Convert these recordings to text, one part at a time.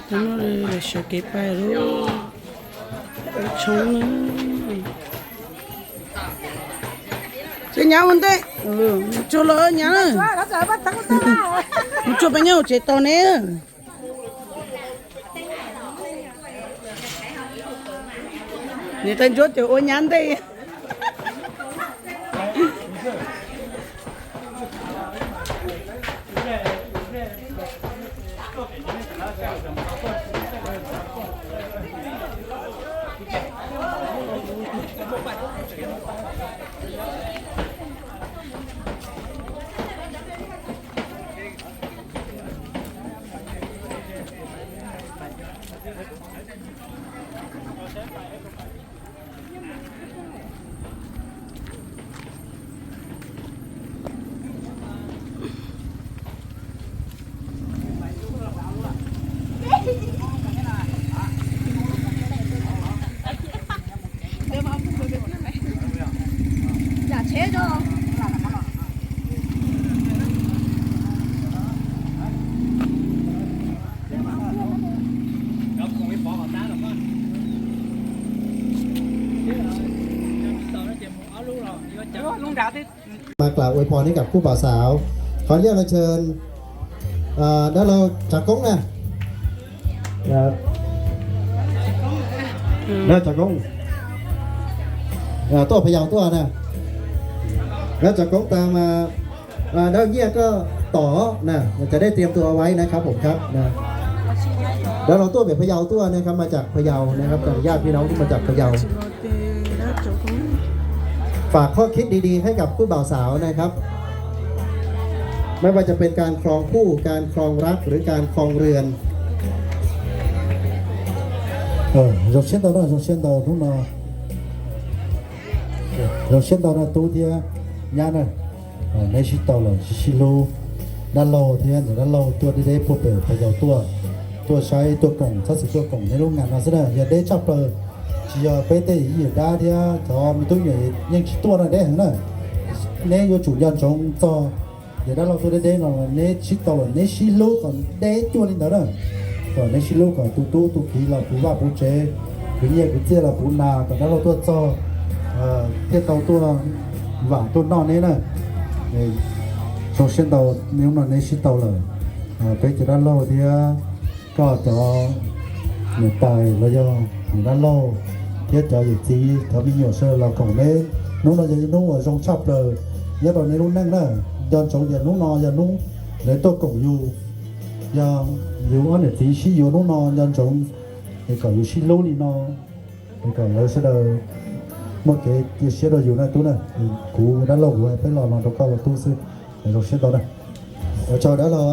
Hnub no lawv sawv kev pais lub tshoob na. Ces nyab ua ntej, tsuag los nyab na. Mus tsuag peb nyab hauv tsev tos ne. Niam tais ntsuab ces ua nyab ntej. Màgàu ua pho neb gab khub pam xaav, khov yaj la tshee, dab laug Tsav Koob na, dab laug Tsav Koob tuaj pha yaus tuaj na, dab laug Tsav Koob tas mas dab laug Nyiaj koj tom na, cov dej tiam tua vais na khab pom khab na. Dab laug tuaj pem pha yaus tuaj na khab, mas cam pha yaus na khab, cov yaj phi nov tuaj mas cam pha yaus.ฝากข้อคิดดีๆให้กับคู่บ่าวสาวนะครับ ไม่ว่าจะเป็นการครองคู่ การครองรัก หรือการครองเรือน Zoo siab ntau na, zoo siab ntau hnub no, zoo siab ntau na tub thiab nyab na. Neb sib tau lawm sib sib hlub, dab laug thiab niam dab laug tuaj deb deb puag pem pha yaus tuaj, tuaj saib tuaj koom, txhob txwm tuaj koom neb lub nas no xwb na, yog deb tshaj plaws. Tsis yog peb tej yij yawm dab thiab cov me tub me nyuam yeej tsis tuaj no, deb heev na. Neb yuav tsum nco ntsoov txog yawm dab laug tuaj deb deb no, neb sib tau lawm neb sib hlub kom deb cuag li ntawd na. Kom neb sib hlub kom tus tub tus kiv los puv vaj puv tsev, khwv nyiaj khwv txiaj los puv nas, kom dab laug tuaj txog thiaj tau tuaj vam tuaj noj neb na. Zoo siab ntau, hnub no neb sib tau lawm, peb cov dab laug thiab koj cov niam tais los yog niam dab laug thiab cov yawm txiv cov me nyuam sawv daws los koom neb. Hnub no yog ib hnub uas zoo tshaj plaws nyob rau neb lub neej na. Nco ntsoov tias hnub no yog hnub lawv tuaj koom yus, yog yus ob niam txiv sib yuav hnub no, nco ntsoov es kom yus sib hlub li no, es kom lawv sawv daws muaj kev cia siab rau yus na tub na. Kuv dab laug kuv peb los no rau koj los tub xwb, zoo siab ntau na. Ua tsaug dab laug.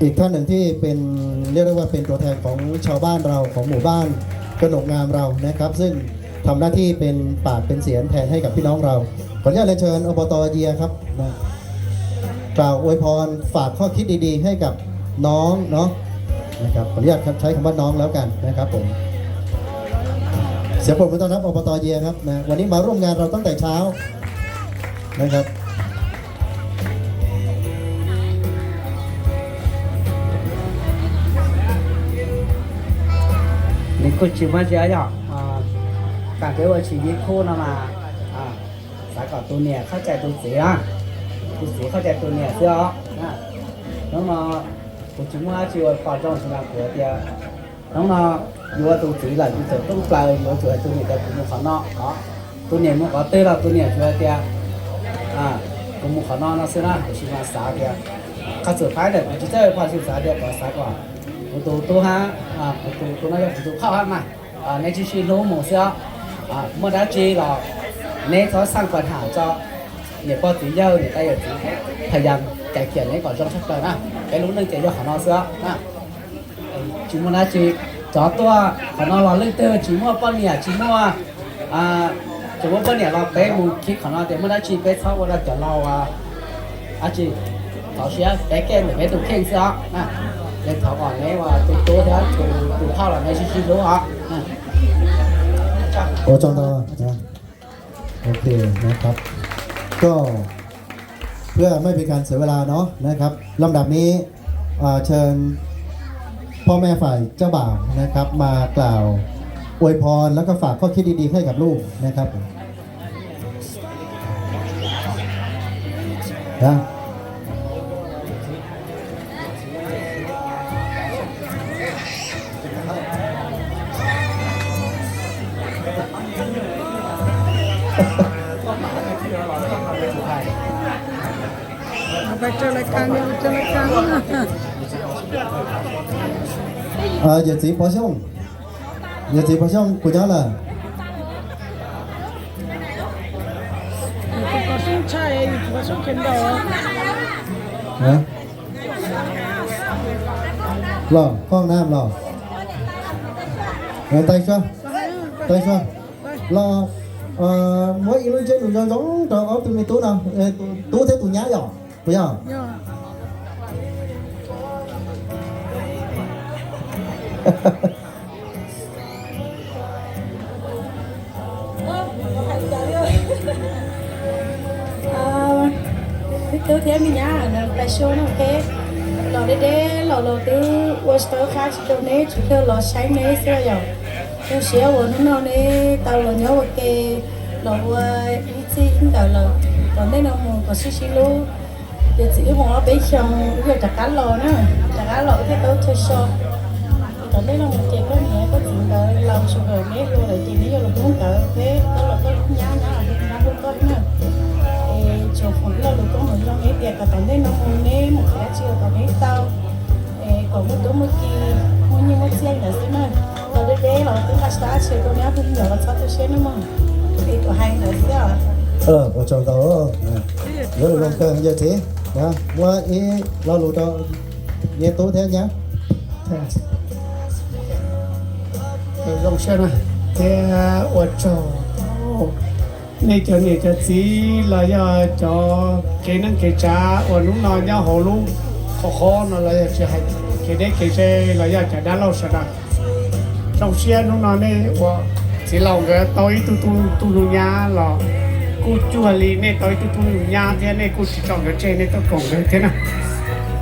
อีกท่านหนึ่งที่เป็น เรียกได้ว่าเป็นตัวแทนของชาวบ้านเรา ของหมู่บ้านกระโหนกงามเรานะครับ ซึ่งทำหน้าที่เป็นปากเป็นเสียงแทนให้กับพี่น้องเรา ขออนุญาตเรียนเชิญ อบต. เยียครับ นะ กล่าวอวยพร ฝากข้อคิดดีๆให้กับน้องเนาะ นะครับ ขออนุญาตครับ ใช้คำว่าน้องแล้วกันนะครับผม เสียงปรบมือต้อนรับ อบต. เยียครับ นะ วันนี้มาร่วมงานเราตั้งแต่เช้านะครับ Nws kuj tsis muaj tsi yog, kam kev ua tsis yig khub no mas, xav kom tus niam khaub cai tus txiv, tus txiv khaub cai tus niam xwb os. Hnub no kuv tsis muaj dab tsi ua pom zoo tsis mas kuv hais tias hnub no yus ua tus txiv lawm yus txawm rooj plaws yuav tsum hais tus niam tias kuv mus qhov no os. Tus niam mus qhov twg los tus niam tsuas hais tias kuv mus qhov no no xwb na. Tiam sis mas xav tias qhov txawm faib ntawm kuv tsis txawj ua pom zoo, xav tias kom xav kom kuv tus tub hab, kuv tus tub no yog kuv tus khauj hab mas, neb sib sib hlub mus xwb os. Muaj dab tsi los neb txhob xaj pas ham tso, niam pog txiv yawg niam tais yawm txiv pha yam cais khiam neb kom zoo tshaj plaws na. Peb lub neej ces yog qhov no xwb os na. Tsis muaj dab tsi, cov tuaj qhov no los leej twg tsis muaj poj niam tsis muaj, tsis muaj poj niam los peb mus khib qhov no tias muaj dab tsi peb txhob ua rau cov laus dab tsi, thov siab peb kev ntawm peb tus kheej xwb os. Ces thov kom neb tus tub thiab tus khauj los neb sib sib hlub os. Ua tsaug ntau. โอเคนะครับ ก็เพื่อไม่เป็นการเสียเวลาเนาะนะครับ ลำดับนี้ เอ่อ เชิญ พ่อแม่ฝ่ายเจ้าบ่าวนะครับ มากล่าวอวยพรแล้วก็ฝากข้อคิดดีๆให้กับลูกนะครับ นะ Yawm txiv Pov Xyooj, yawm txiv Pov Xyooj kuv nyob lawm. Los, koj na los. Tay sua, tay sua. Los, muab ib lub ntsej nus zoo zoo rau ob tug me tub no, tus tub thiab tus nyab yom, puas yog? Me tub thiab me nyab, pais sua no, los deb deb los los twb ua tsis tau qab tsis rau neb, tsuas yog los saib neb xwb yom. Zoo siab uas hnub no neb tau los nyob ua ke, los ua ib txij ib nkawm lawm. Tom ntej no mus kom sib sib hlub, ces txij hnub ob peb xyoo wb yuav rov qab los na, rov qab los thiaj tau chaw so. Tom ntej no mus ces koj niam koj txiv nkawd laus tshaj nkawd, neb hluas lawm ces neb yuav los hlub nkawd thiab, koj los koj hlub nyab, nyab los hlub koj na. Es tsuas foom ib lo lus koob hmoov zoo neb tias kom tom ntej no mus neb mus qhov dab tsi los kom neb tau, es kom muaj tub muaj ki, muaj nyiaj muaj txiaj ntawd xwb na. Los deb deb los twb nqa tsis tau dab tsi rau neb ob tug me nyuam los txhob tu siab nawb mog. Es kuv hais ntawd xwb os. Ua tsaug ntau. Yawm txiv, muab ib lo lus rau me tub thiab nyab. Zoo siab na, thiab ua tsaug nej cov niam cov txiv los yog cov kev neej kev tsav uas hnub no nyob hauv lub qhov qhov no los yog tsis hais kev deb kev ze los yog cov dab laug sawv daws. Zoo siab hnub no nej ua txiv laus nkawd tau ib tug tub tub hlub nyab los kuj cuag li nej tau ib tug tub hlub nyab thiab nej kuj tsis tso nkawd tseg, nej tuaj koom nkawd thiab na.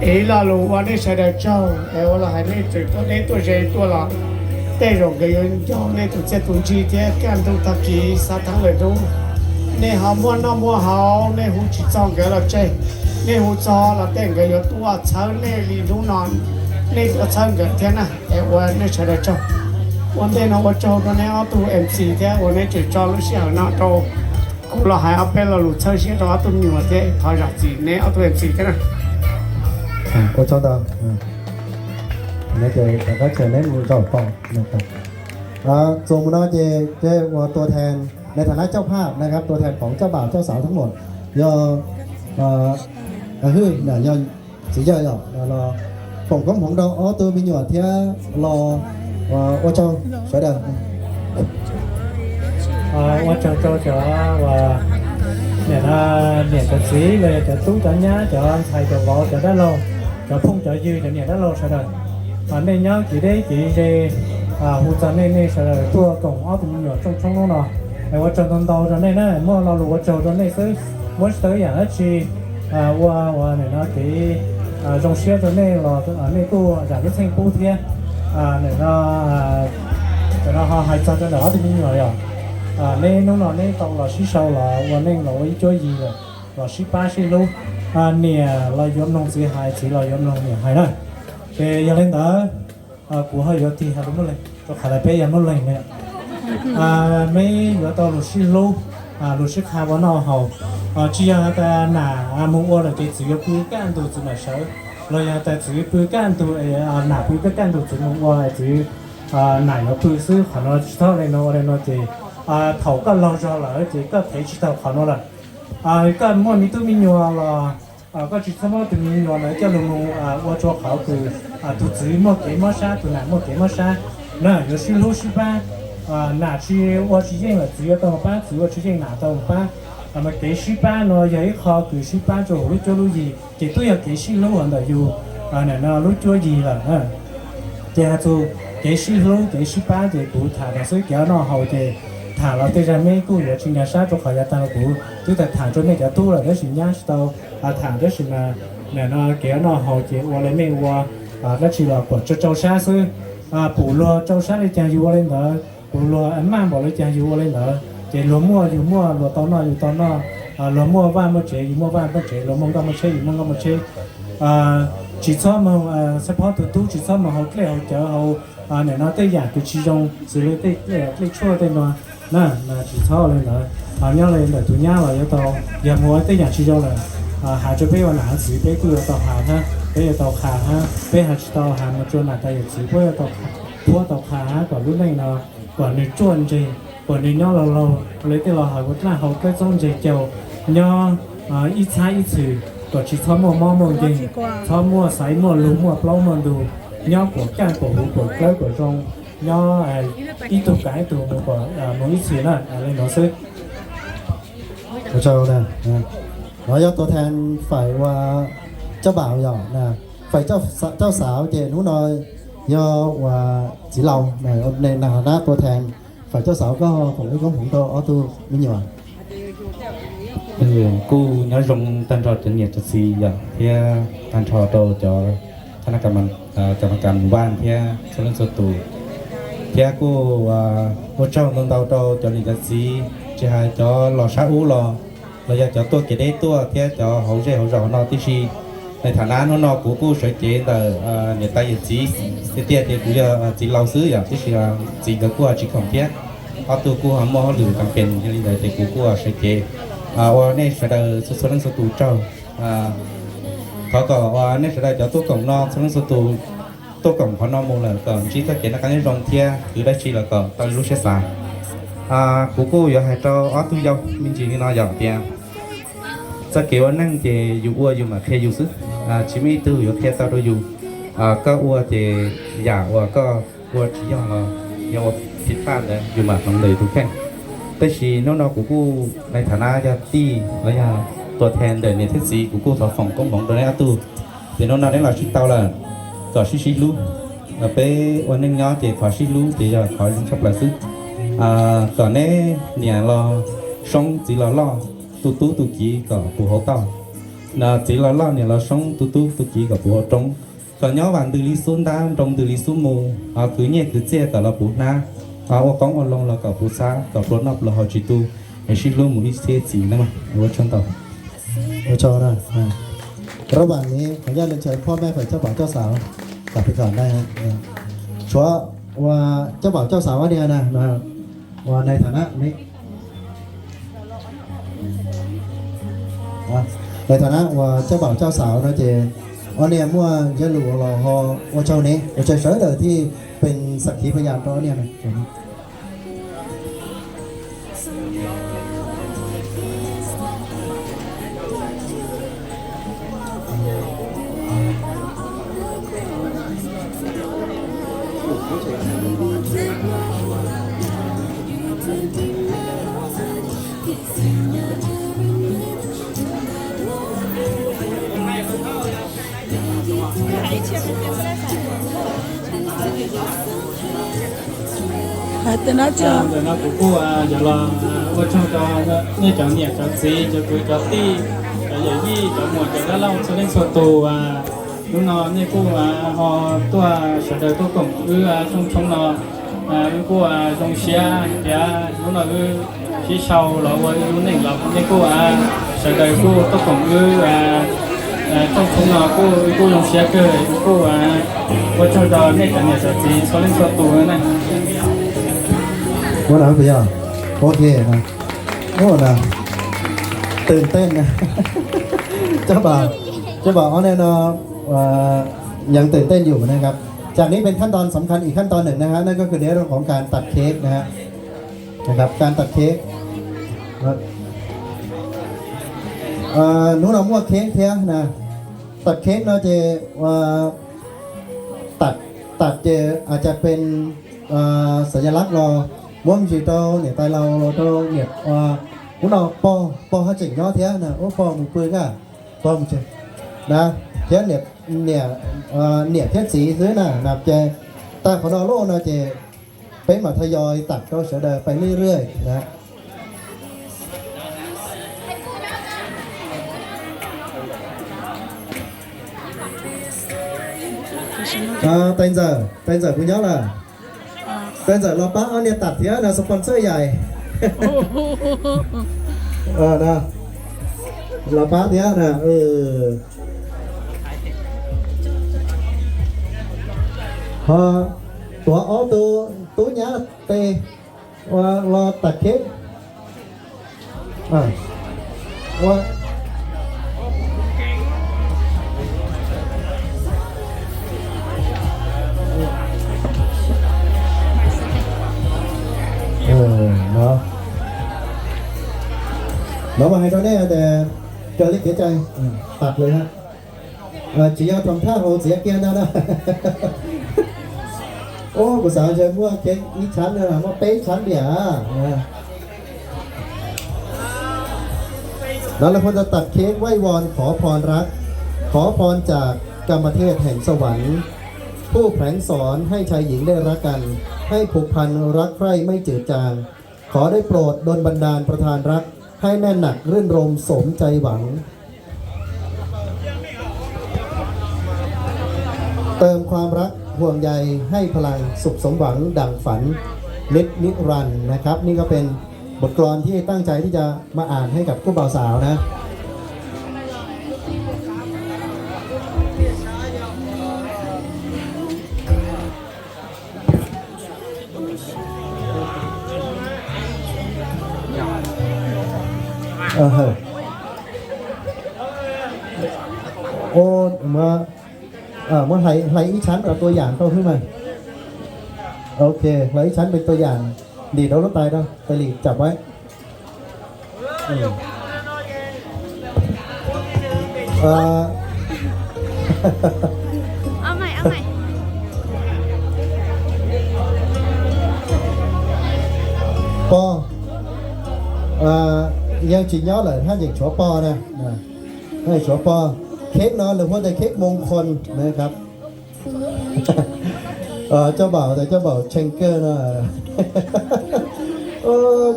Es ib lo lus ua nej sawv daws tsaug es ua los hais nej tseem tuaj deb tuaj ze tuaj los tej zaum nkawd yuav nco nej tus txiaj tus ntsig thiab kaj ntug tag kis xav thaum lawm hnub nej ho muaj noj muaj haus, nej hu tsis txog nkawd los tseg, nej hu txog los tej nkawd yuav tuaj txhawb nej li hnub no nej tuaj txhawb nkawd thiab na. Es ua nej sawv daws tsaug. Ua ntej no ua tsaug rau neb ob tug M C thiab uas neb tseem tso lub sij hawm no rau kuv los hais ob peb lo lus txhawb siab rau ob tug me nyuam thiab thov zam txim neb ob tug M C thiab na. Ua tsaug ntau. Rov qab chaws neb mus zaum pom. Txuas mus no ces ua tua than,ในฐานะเจ้าภาพนะครับ ตัวแทนของเจ้าบ่าวเจ้าสาวทั้งหมด yog hwj yog txiv yawg los foom koob hmoov rau ob tug me nyuam thiab los ua tsaug sawv daws. Ua tsaug rau cov uas niam, niam cov txiv los yog cov tub cov nyab, cov ntxhais cov vauv, cov dab laug, cov phooj cov ywg, cov niam dab laug sawv daws. Nej nyob kev deb kev ze, hu txog nej, nej sawv daws tuaj koom ob tug me nyuam rooj tshoob hnub no. Ua tsaug ntau ntau rau nej na, muaj lo lus ua tsaug rau nej xwb, muab tsis tau ib yam dab tsi. Ua ua nim no kev zoo siab rau nej los nej kuj zam lub txheej pub thiab. Nim no cov no ho hais txog rau ntawm ob tug me nyuam yom, neb hnub no neb tau los sib sau los ua neej los ua ib cuab yig lawm, los sib pab sib hlub. Niam los yuav mloog txiv hais, txiv los yuav mloog niam hais na. Ces yog li ntawd kuv ho yuav tig hais lus Moob Leeg rau qhov tias peb yog Moob Leeg ne. Meb yuav tau lus sib hlub, lus sib qha ua noj haus. Tsis yog tas nam mus ua lawm ces txiv yuav pw kaj ntug txiv mam sawv, los yog tas txiv pw kaj ntug, nam pw kaj kaj ntug txiv mus ua, txiv, nam yuav pw xwb. Qhov no tsis txhob ua li no, ua li no ces thaum koj laug zog lawm ces koj thev tsis tau qhov no lawm. Koj muaj me tub me nyuam los koj tsis txhob muab tus me nyuam ntawd coj lug mus ua rua qhov kws tus txiv muaj kev mob sab, tus nam muaj kev mob sab na. Yuav sib hlub sib pab, nam tsis ua tsis yeej lawm txiv yuav tau mus pab, txiv ua tsis yeej nam tau mus pab. Mas kev sib pab no yog ib qho kws sib pab rua huv lub cuab lub yig, ces twb yog kev sib hlub ntawm yus lub cuab yig lawm. Ces hais txug kev sib hlub kev sib pab ces kuv tham no xwb, kev ua noj haus ces tham los tej zag mej kuj yuav tsis nkag sab rua qhov yav tag los kuv twb tham tham rua mej cov tub lawm tab sis nyab tsis tau tham, tab sis mas nim no kev ua noj haus ces ua li mej ua, dab tsi los kom tsau tsau sab xwb. Pum luag tsau sab li cas yus ua li ntawd, pum luag maj npaum li cas yus ua li ntawd. Ces luag muaj yus muaj, luag tau noj yus tau noj, luag muaj vaj muaj tsev yus muaj vaj muaj tsev, luag muaj nkoj muaj tsheb yus muaj nkoj muaj tsheb. Tsis txhob moog, xab phob tug tub tsis txhob moog haus dlej haus cawv haus nim no tej yam kws tsis zoo xws li tej dlej tshuaj tej no na, tsis txhob li ntawd. Nyob li ntawm tus nyab los yuav tau, yog mus ua tej yam tsis zoo lawm, has rua peb ua nam ua txiv peb kuj yuav tau has hab, peb yuav tau qha hab, peb has tsis tau has mus rua nam tais yawm txiv puab yuav tau, puab tau qha hab kom lub neej no kom nwg ruaj ntseg, kom nwg nyob laug laug li tej los hawm ua dlaaj hau dlawb txoob ntseg caug, nyob ib txhab ib txhwm kom tsis txhob muaj mob muaj nkeeg, txhob muaj xaiv muaj lug muaj plaub muaj ntug, nyob puam kaaj puam huv puam dlawb puam zoo, nyob ib tug kav ib tug mus kom mus ib txhis na, li no xwb. Ua tsaug na. Đó, do tua than phải ua tsiab pam yom, phải tsiab xaav ces hnub no yog ua txiv laus na, nab tua than phải tsiab xaav koj foom ib koob hmoov rau ob tug me nyuam. Kuj nyob zoo tag nrho cov niam cov txiv yom, thiab tag nrho rau cov thab nab kam, cov kam vaj thiab txhua leej txhua tus, thiab kuj ua tsaug ntau ntau rau cov niam cov txiv, tsis hais cov los sab ub los, los yog cov tuaj kev deb tuaj thiab cov hauv zej hauv zos no tib si. Nais tham nab hnub no kuv kuj sawv cev ntawm niam tais yawm txiv tiag tiag ces kuv yog txiv laus xwb yom, tib si txiv nkawd kuj tsis khoom thiab, ob tug kuj muaj hauj lwm kam pem, yog li ntawd ces kuv kuj sawv cev ua nej sawv daws txhua txhua leej txhua tus tsaug. Thov kom ua nej sawv daws cov tuaj koom no txhua leej txhua tus tuaj koom qhov no mus lawm kom ntsib txoj kev noj qab nyob zoo thiab khwv dab tsi los kom tau lub siab xav. Kuv kuj yuav hais rau ob tug yau me ntsis li no yom tias txoj kev ua neej ces yus ua yus mam qhia yus xwb, tsis muaj ib tug yuav qhia tau rau yus. Koj ua ces yam uas koj ua tsis yog los yog ua phiv paj ntawd yus mam hloov ntawm yus tus kheej. Tab sis hnub no kuv kuj nais tham nab yog tij los yog tua than ntawm niam thiab txiv, kuv kuj thov foom koob hmoov rau neb ob tug. Ces hnub no neb los sib tau lawm, kom sib sib hlub. Peb ua neej nyob ces qhov sib hlub ces yog qhov zoo tshaj plaws xwb. Kom neb niam los soob txiv los loj, tu tub tu kiv kom puv hauv toj. Txiv los loj niam los soob tu tub tu kiv kom puv hauv roob. Kom nyob vam ntws li xub ntab, nroo ntws li xub mu, ho khwv nyiaj khwv txiaj kom los puv hnab, ho ua qoob ua loo los kom puv xab, kom pluas noj pluas haus tsis tu, es sib hlub mus ib txhiab txhiv na. Ua tsaug ntau. Ua tsaug na. Các bạn nghĩ, khán giả lên trời,พ่อแม่ phải เจ้าบ่าว เจ้าสาว กลับไปก่อนได้ฮะ Tshuav ua tsiab pam tsiab xaav ob niag na, ua nais tham nab, nais tham nab ua tsiab pam tsiab xaav no ces ob niag muaj ntsiab lus los ho ua tsaug ne, ua tsaug sawv daws thiaj pes xab khiv pha yas rau ob niag na. Ntawm no kuv kuj yuav los ua tsaug rau nej cov niam cov txiv, cov kwv cov tij, cov yawm yij, cov muam cov dab laug txhua leej txhua tus. Hnub no nej kuj ho tuaj, sawv daws tuaj koom wb rooj tshoob no, wb kuj zoo siab tias hnub no wb sib sau los ua ib lub neej los nej kuj, sawv daws kuj tuaj koom wb rooj tshoob no kuj, wb kuj zoo siab kawg, wb kuj ua tsaug rau nej cov niam cov txiv txhua leej txhua tus na. Ua na, ok na.ตื่นเต้น นะ เจ้าบ่าว เจ้าบ่าว อ๋อ แน่นอน เอ่อ ยังตื่นเต้นอยู่นะครับ จากนี้เป็นขั้นตอนสำคัญอีกขั้นตอนหนึ่งนะฮะ นั่นก็คือในเรื่องของการตัดเค้กนะฮะ นะครับ การตัดเค้ก Hnub no muaj kheb thiab na, tav kheb no ces tav ces aaj ca peb sav nyaj lab los muab ntsis rau niam tais laus los rau niam, hnub no pog, pog haj tseem nyob thiab na, ua pog mus pw kaj, pog mus tsev na, thiab niam thiab txiv xwb na, na ces tag qhov no lawm no ces peb mam thov yog tav rau sawv daws pais lwj lwj na. Tais ntxawm, tais ntxawm kuv nyob lawm. Tais ntxawm los pab ob niag tam thiab na, sponsor yais. Los pab thiab na. Ho tuav ob tug tub nyab tes los tam kheb. No mas hais rau nej tias raws li kev cai, tag lawm ha. Tsis yog thoom thaj hauv txiav kiag ntag na. Ub, kuv xav ntshe muaj ib tshab no, muaj peb tshab diam. Đó là khuôn ta tập kết vay vòn,ขอพรรัก ขอพรจากกรรมเทพแห่งสวรรค์ ผู้แผลงสอนให้ชายหญิงได้รักกัน ให้ผูกพันรักใคร่ไม่จืดจาง ขอได้โปรดดลบันดาลประทานรัก ให้แน่นหนักรื่นรมสมใจหวัง เติมความรักห่วงใยให้พลังสุขสมหวังดั่งฝัน นิจนิรันดร์นะครับ นี่ก็เป็นบทกลอนที่ตั้งใจที่จะมาอ่านให้กับคู่บ่าวสาวนะ Ua, muab hlais ib tshab rau tua yaam rau xwb mas. Ok, hlais ib tshab rau tua yaam, ntim rau lub tais rau, tais lis cam pab. Pog, yeej tsis nyob lawm hab, yeej tshuav pog na. Tshuav pog, kheb no lawv hu tias kheb moo khon na. Coj npaum, coj npaum tshee kawg no.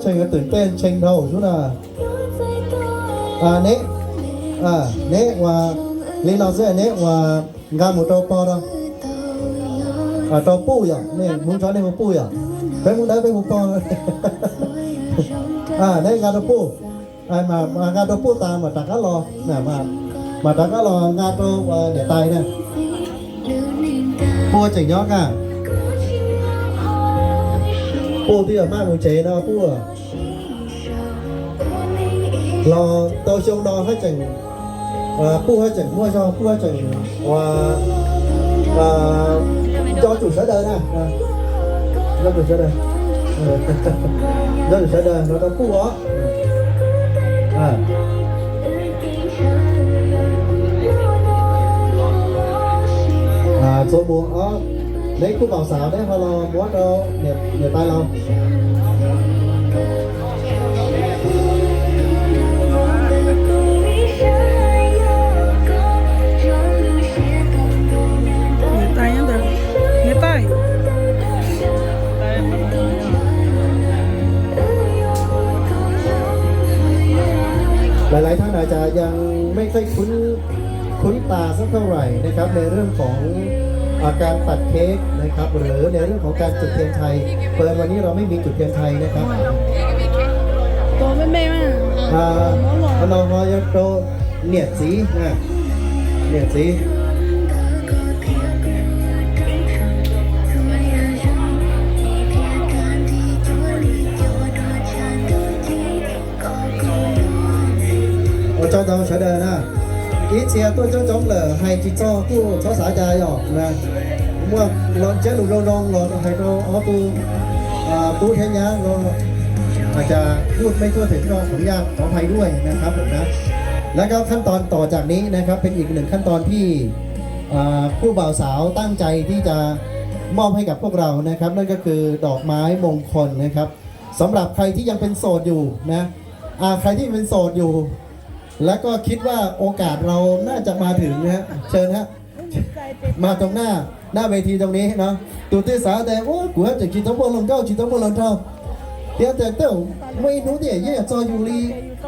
Tshee, twm tej tshee dhau xwb na. Neb, neb ua li no xwb, neb ua nqa mus rau pog no. Rau puj yom, nej Hmoob Tshoob nej hu puj yom, peb Hmoob Dawb peb hu pog. Neb nqa rau puj, nqa rau puj tas mam rov qab los, mam rov qab los nqa rau niam tais na. Puj tseem nyob na. Puj twb yog maj mus tsev no puj. Los tau xyoo no haj tseem, puj haj tseem muaj zog, puj haj tseem ua nco tsum sawv daws na. Nco tsum sawv daws, nco tsum sawv daws no rau puj os. Txuas mus os, neb khub npaum xav neb ho los muab rau niam tais los. Lais lais thaj no cas ยังไม่ค่อยคุ้น คุ้นตาสักเท่าไหร่นะครับ ในเรื่องของอาการตัดเค้กนะครับ หรือในเรื่องของการจุดเทียนชัย เผอิญวันนี้เราไม่มีจุดเทียนชัยนะครับ Ua no ho yog rau niam txiv, niam txiv. Ua tsaug ntau sawv daws na. Ib txhia tuaj coob coob lawm hais tsis txog kuj txhob xav cas yom na. Muaj los ntsiab lus zoo zoo los hais rau ob tug tub thiab nyab no,อาจจะพูดไม่ทั่วถึงก็ขออนุญาตขออภัยด้วยนะครับผมนะ แล้วก็ขั้นตอนต่อจากนี้นะครับ เป็นอีกหนึ่งขั้นตอนที่ ผู้บ่าวสาวตั้งใจที่จะมอบให้กับพวกเรานะครับ นั่นก็คือดอกไม้มงคลนะครับ สำหรับใครที่ยังเป็นโสดอยู่นะ อ่า ใครที่เป็นโสดอยู่ แล้วก็คิดว่าโอกาสเราน่าจะมาถึงนะฮะ เชิญฮะ มาตรงหน้า หน้าเวทีตรงนี้เนาะ Tus twg xav tias ua kuv tseem tsis tau muaj hluas nkauj tsis tau muaj hluas nraug, thiab tias tej muaj ib hnub thiaj yeej txog yus li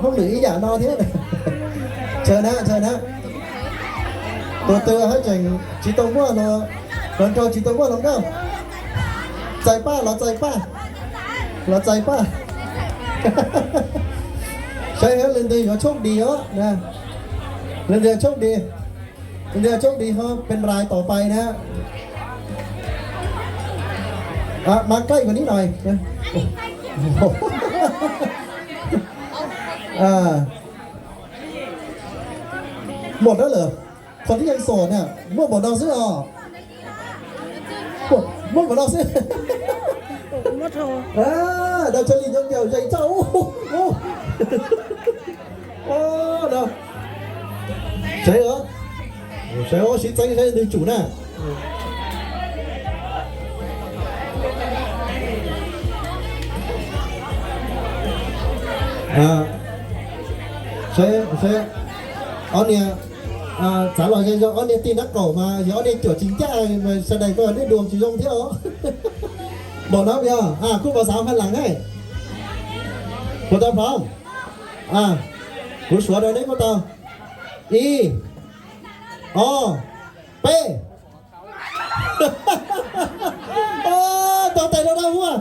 hauj lwm ib yam no thiab. Ntshai na, ntshai na. Tus twg haj tseem tsis tau muaj hluas, Los nrog tsis tau muaj hluas nkauj. Txais paj los txais paj, los txais paj. Saib leej twg yuav tshoob dis os, leej twg yuav tshoob dis, leej twg yuav tshoob dis ho pes rais tom pais na. Mas kaij kuv nib no. Npaum no lawm, qhov tib yeej xom na, muaj npaum no xwb os. Muaj npaum no xwb. Dab tsi li nyob nkaus zeeg txaj ub. Saib, saib sib txeeb saib leej twg tsum na. Ob niag, txav los zoo zoo, ob niag tij nab qaum mas yog ob niag cuam tsis ncaj, sawv daws koj nej duas tsis zoo thiab os. Npaum no yog kuj npaum xav faj lam ne. Kuv tau pom, kuv suav rau neb kuj tau. Ib, ob, peb. Tau tais rau dab huaj.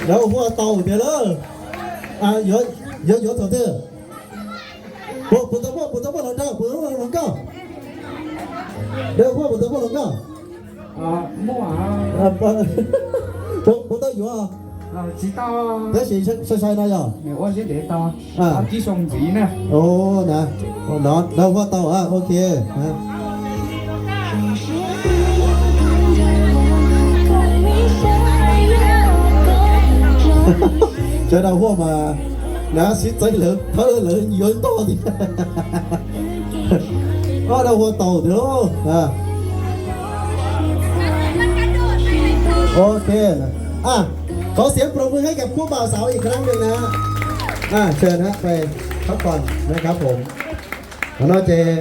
Dab huaj tau tiag lawm. Yuav yuav thaum twg? Puas tau muaj, puas tau muaj hluas nraug, puas tau muaj hluas nkauj? Dab huaj puas tau muaj hluas nkauj? Puas tau yuav? Tab sis sai sai no yog dab huaj tau, ok. Sawv daws huaj mas, na sib txeeb lawv thawb lawv yuav ntog tiag. Ob dab huaj tau tiag. Ok,ขอเสียงปรบมือให้กับคู่บ่าวสาวอีกครั้งหนึ่งนะฮะ เชิญฮะ ไปพักผ่อนนะครับผม Qhov no ces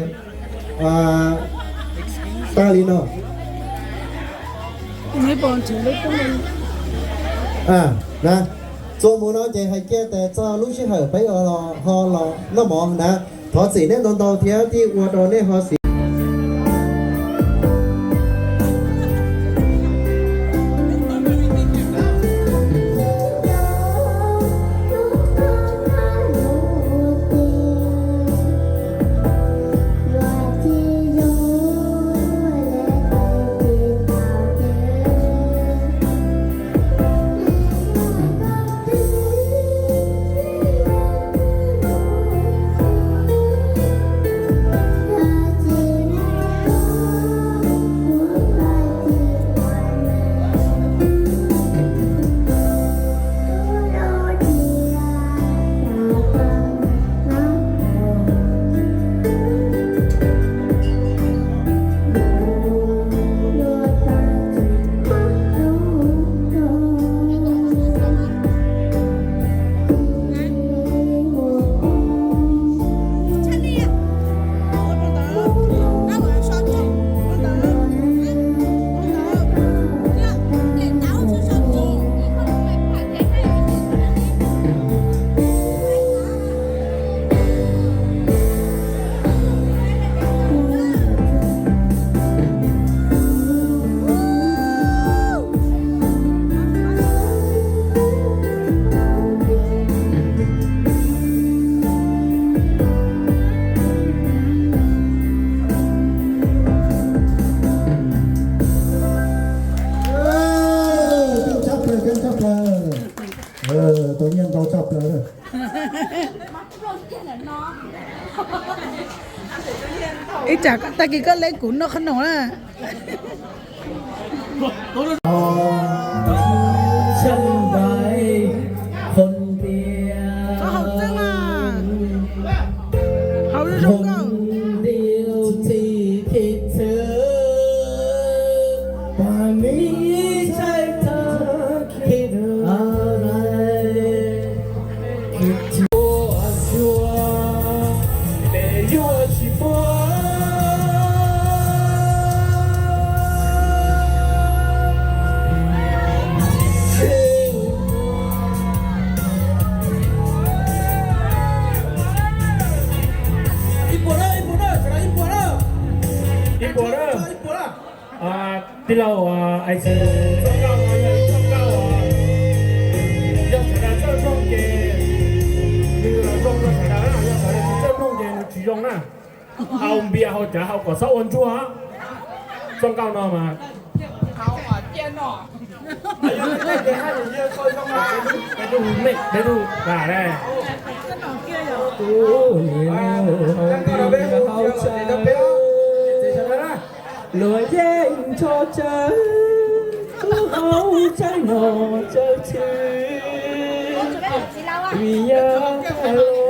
tag li no. Txuas mus no ces hais kiag tias txog lub sij hawm peb ho los noj mov na, thov txim neb ntau ntau thiab thiaj ua rau neb ho xis. Tshaj plaws, tshaj plaws. Tau nyiaj ntau tshaj plaws. Ib tsam tag kis koj hle kuv noj qhob noom na. Qhov haum tseeb na. Haum zoo nkauj. Tij laug, es txoj nkauj no yog ib txoj nkauj, yog sawv daws txawj mloog ces nws los zoo rau sawv daws, yog sawv daws tsis txawj mloog ces nws tsis zoo na. Hau npias hau cav hau kom txhob ua ntsuag. Txoj nkauj no mas luag yeej nrho tsawv, kuv hauv tsawv nom tsawv tswv, vim yog tag los.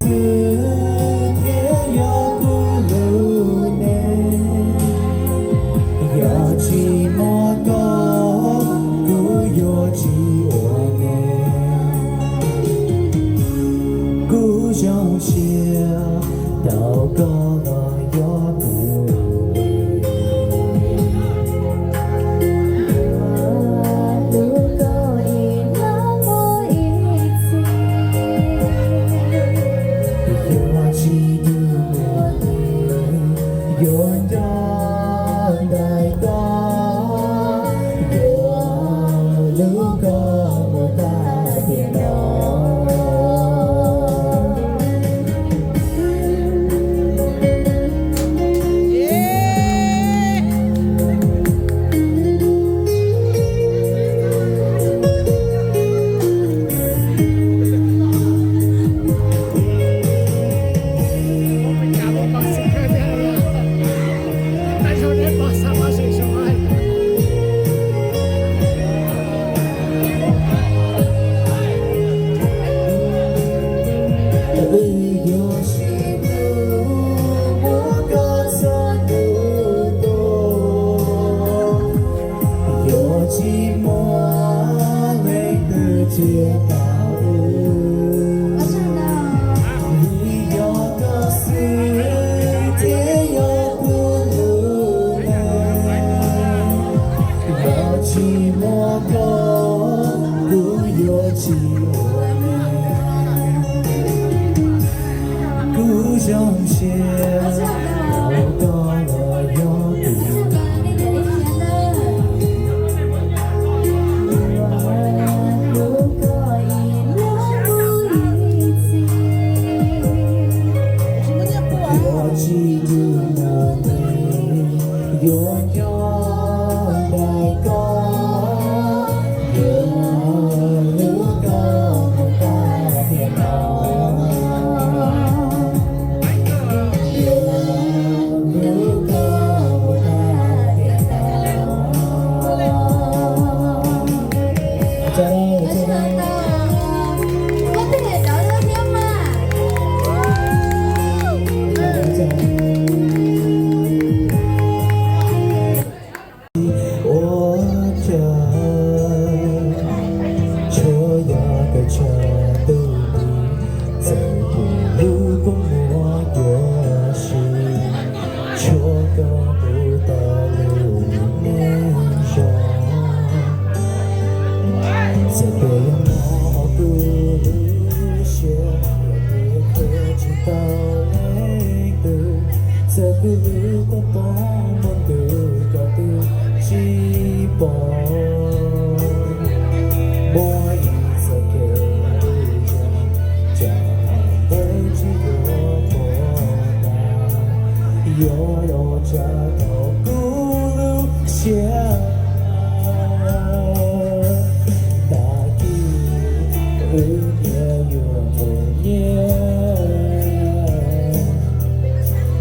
Thiab yog kuv lub neej, yog tsis muaj koj, kuv yuav tsis ua neej. Kuv zoo siab tau koj los yog kuv lub neej. Hlub koj ib hnub mus ib txhis, yuav tsis yug muaj neeg yuav nco ntawm koj, yuav hlub koj mus tag tiam no. Wb yuav sib hlub muab koj txoj lus tuaj, yuav tsis muaj leej twg tsiaj tau wb. Vim yog koj xwb thiaj yog kuv lub neej. Yog tsis muaj koj, kuv yuav tsis ua neej. Kuv zoo siab tau koj los yog kuv lub neej. Yuav tsis yug muaj neeg yuav nco ntawm koj, yuav hlub koj mus tag tiam no. Yuav hlub koj mus tag tiam no. Ua cas tshuav yog koj tshav ntuj li, txawm kuv lub kua muag cuav si, tshuav koj kuv tau lub neej zoo. Txawm kuv yuav mob kuv lub siab, yog kuv yuav qhia tsis tau leej twg, txawm kuv lub kua muag muaj ntuj koj twb tsis pom. Muaj ib txoj kev zoo, tsam no peb tsis yuav pom tas. Yuav ua cas thaum kuv lub siab, tag kis wb nyias yuav mus nyias.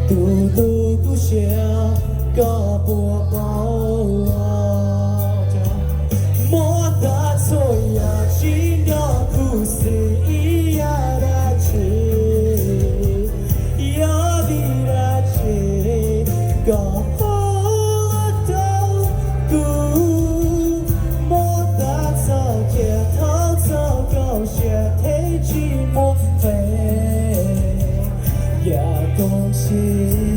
Tus hlub kuv siab, koj puas paub? Muab tag txhua yam tsis nco kuv xwb ib yam dab tsi, yog vim dab tsi koj ua rau kuv muab tag txoj sia, thov txoj koj siab thiaj tsis muaj phem. Yam koj siab